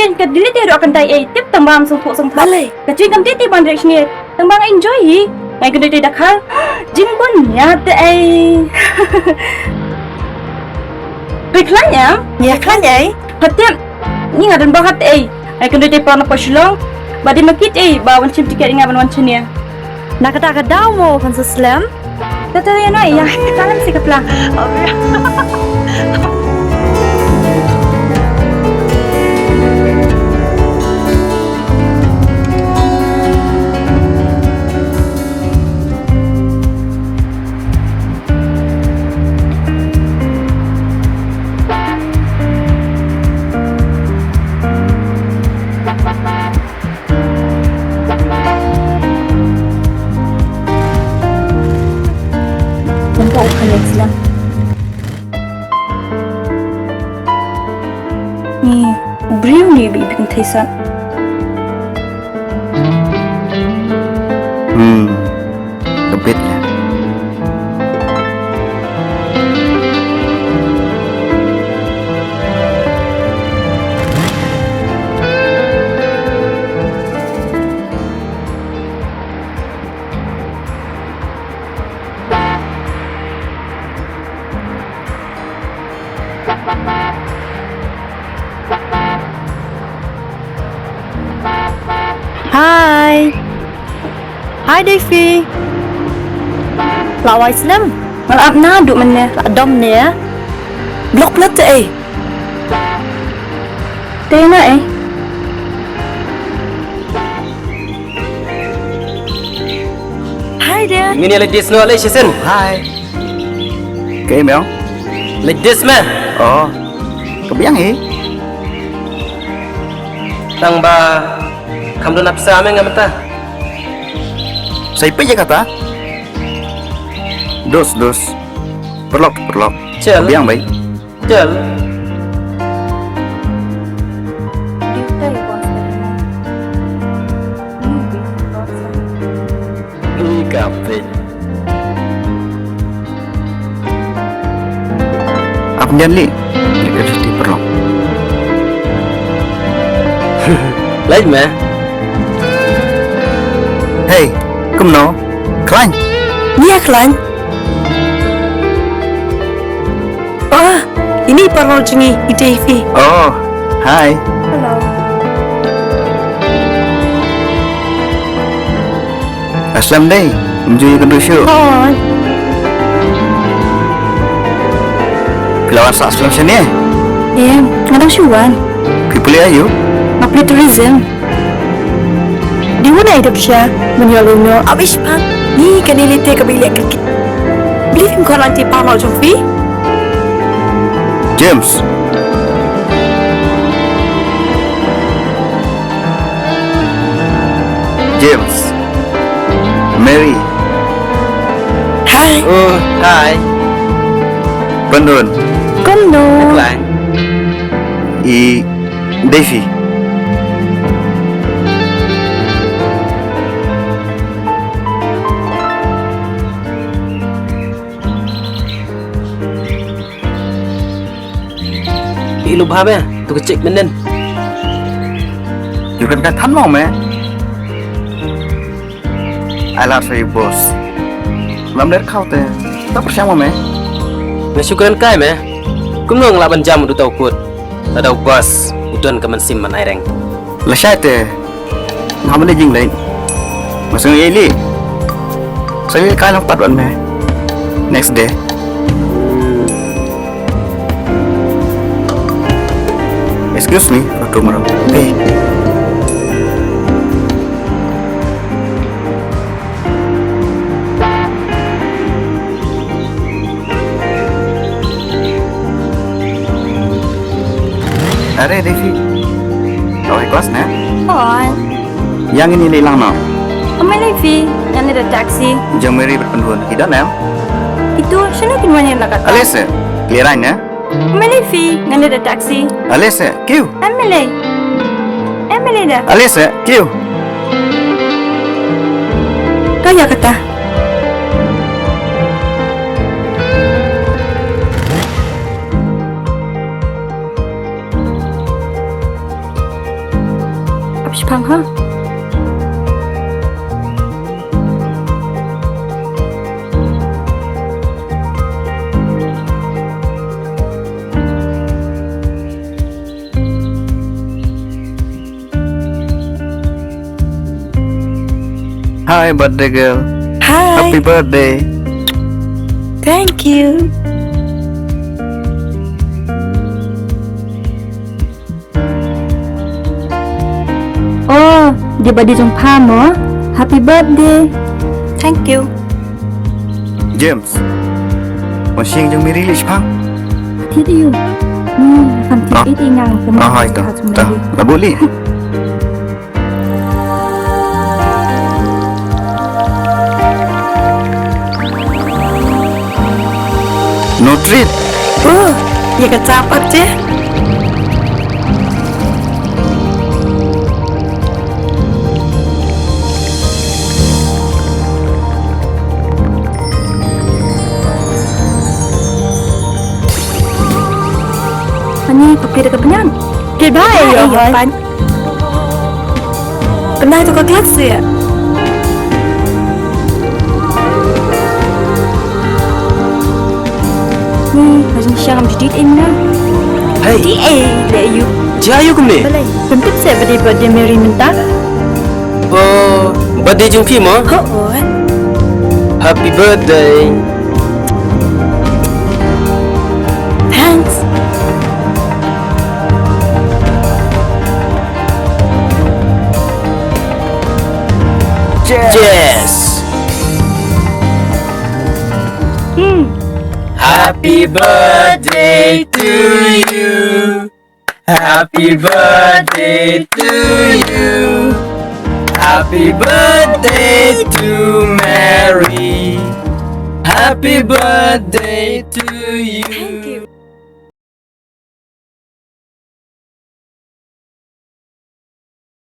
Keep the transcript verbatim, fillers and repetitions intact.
Ka delete ruh ka kynthai ei, tip tang ba ngam sngewthuh sngewthuh. Balei? Ka jingkam te te ban rek sngewthuh. Tang ba nga enjoy hi. Nga ïakynduh te da khar. Jingbun ïa te ei. Phi khlaiñ em? Ïa khlaiñ ei. Pha tip. Ni nga don ba hat ei. Nga ïakynduh te para na pa Shillong. Ba dei ma kit ei ba wan shim tiket ïa nga ban wan shane. Na kata ka daw mo kan sa slem. Tata ïa na ïa. Salam si ka pla. Nampak u khalek sila. Ni, u briew ni bit bit thei sat. Hmm. Ka bit la. Hi. Hi, Davy. La wai slem? Nga la ap naduh mynne. La dom ne, eh? Block plat te, eh? Te na, eh? Hi there. Ngin ïa leit date noh lei shisien. Hi. Kaei meo? Leit date me. Oh. Ka biang hi. Tang ba kam don ap sa me nga mynta. Sa ïa peit ïa kata. Dos, dos. Paralok, paralok. Chal. Ka biang bha. Chal. Ih, ka peit. Ap ngan leit. Leit ka leit paralok. Leit me. Hey, kumno? Khlaiñ? Ïa khlaiñ. Ah, ini i paralok jong ngi, i Davy. Oh, hi. Hello. Slem dei, ym ju ïakynduh shuh. Hooid. Phi la wan sah slem shane? Em, nga dang shu wan. Phi pule aïu? Nga pule tourism. Dei wan ai dok sha ban ïoh lum noh. Abish pang. Ni kane lei te kaba ïaleh kyrkieh. Balei phim khot lynti paralok jong phi? James. James. Mary. Hi. Oh, hi. Pyndun. Kumno? Khlaiñ. I Davy. I lubha me, tu ka chik menen. Ïa kane ka than mo me. Ai lad sa ïa u boss. Lam der khaw te. Ta pyrshang mo me. Nga shu kren kai me. Kumno nga lah ban jam u dei uta u kut. Lada u boss u don ka mynsiem ban ai reng. Lashai te. Nga mane jingleit. Nga sngewsih ïa lei. Sa ïa kai lang pat wan me. Next day. Excuse me for tomorrow. Hey. Are Davy. Kawei klas ne? Oi. Ïa ngin ïaleh lang noh. Ym lei phi, ngan leit da taxi. Jong Mary bad Pyndun, ki don em? Itu, shano kin wan ïa la kata? Ale se, lehrain ne? Ym lei phi, ngan leit da taxi. Ale se, kiew. Ym lei. Ym lei da. Ale se, kiew. Ka ïa kata. Hi, birthday girl. Hi. Happy birthday. Thank you. Oh, dei birthday jong pha mo. Happy birthday. Thank you. James. Wa shing jong Mary li shipang. Thied ïa u. Hmm, kan thied ïa u ngang. Ah, hai to. Ta, la buli. No treat. Uh, ïa ka chap pat je. Ani, pakai dekat penyan. Goodbye, ya, hai. Pynai to ka class ïa. Ni, hajin siang am jadid in na. Hey. Di eh, le yu. Ja yu kumne. Balai. Pyntup se birthday, birthday Mary mynta. Oh, birthday jong phi mo? Ho, oh. Happy birthday. Thanks. Cheers. Hmm. Happy birthday to you. Happy birthday to you. Happy birthday to Mary. Happy birthday to you. Thank you.